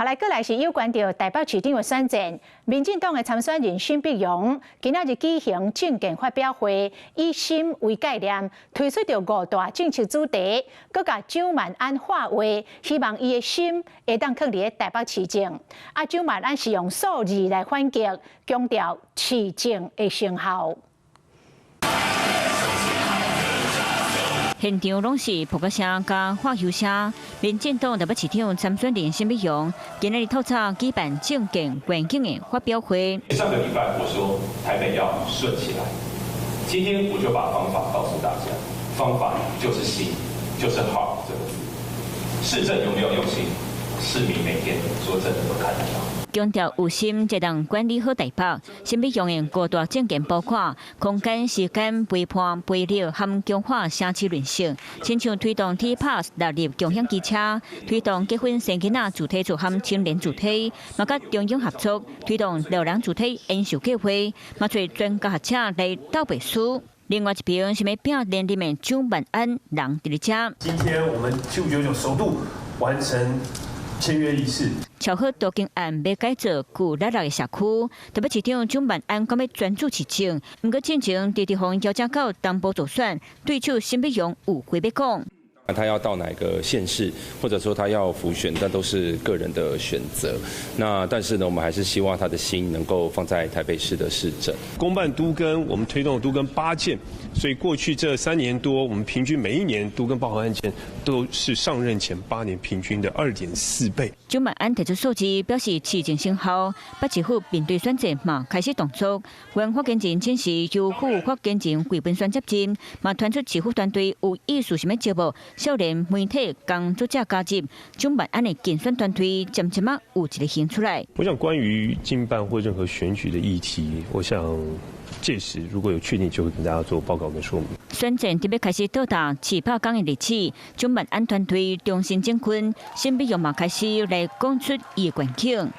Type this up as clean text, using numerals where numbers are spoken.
好來，過來是有關著台北市長的選戰，民進黨的參選人沈碧榮今仔日舉行政見發表會，以心為概念，推出著五大政策主題，閣共蔣萬安畫畫，希望伊的心會當囥佇咧台北市政。啊，蔣萬安是用數字來反擊，強調市政的成效。現場攏是噗仔聲佮喝油聲，民進黨台北市長參選人沈碧榮今仔日透早舉辦政見願景的發表會。上個禮拜我說台北要順起來，今天我就把方法告訴大家，方法就是心，就是 heart 這個字。市政有沒有用心？市民每天說真的都看得到。強調有心才能管理好台北。沈碧榮的五大政見包括空間、時間、陪伴、陪力和強化城市韌性，親像推動 T-Pass 納入共享機車，推動結婚生囡仔自提厝和青年自提，嘛佮中央合作推動老人自提延壽計劃，嘛揣專家學者來鬥背書。另外一邊是欲拼連任的蔣萬安人佇咧遮。今天我們7599首度完成簽約儀式。喬好都更案欲改造舊落落的社區，台北市長蔣萬安講欲專注市政，毋過進前直直予人邀請到東部助選，對手沈碧榮有話欲講。他要到哪個縣市，或者說他要輔選，那都是個人的選擇。那但是呢，我們還是希望他的心能夠放在台北市的市政。公辦都更，我們推動都更八件，所以過去這3年多，我們平均每一年都更報核案件都是上任前8年平均的2.4倍。蔣萬安提出數字，表示市政成效，北市府面對選戰嘛開始動作。原發言人請示由副發言人惠文宣接任，嘛傳出市府團隊有意思想欲招募少年媒體工作者加入，蔣萬安的競選團隊漸漸仔有一個形出來。我想關於競辦或任何選舉的議題，我想屆時如果有確定，就會跟大家做報告跟說明。選戰準備開始到達700天的日子，蔣萬安團隊重新整訓，沈碧榮嘛開始來講出伊的願景。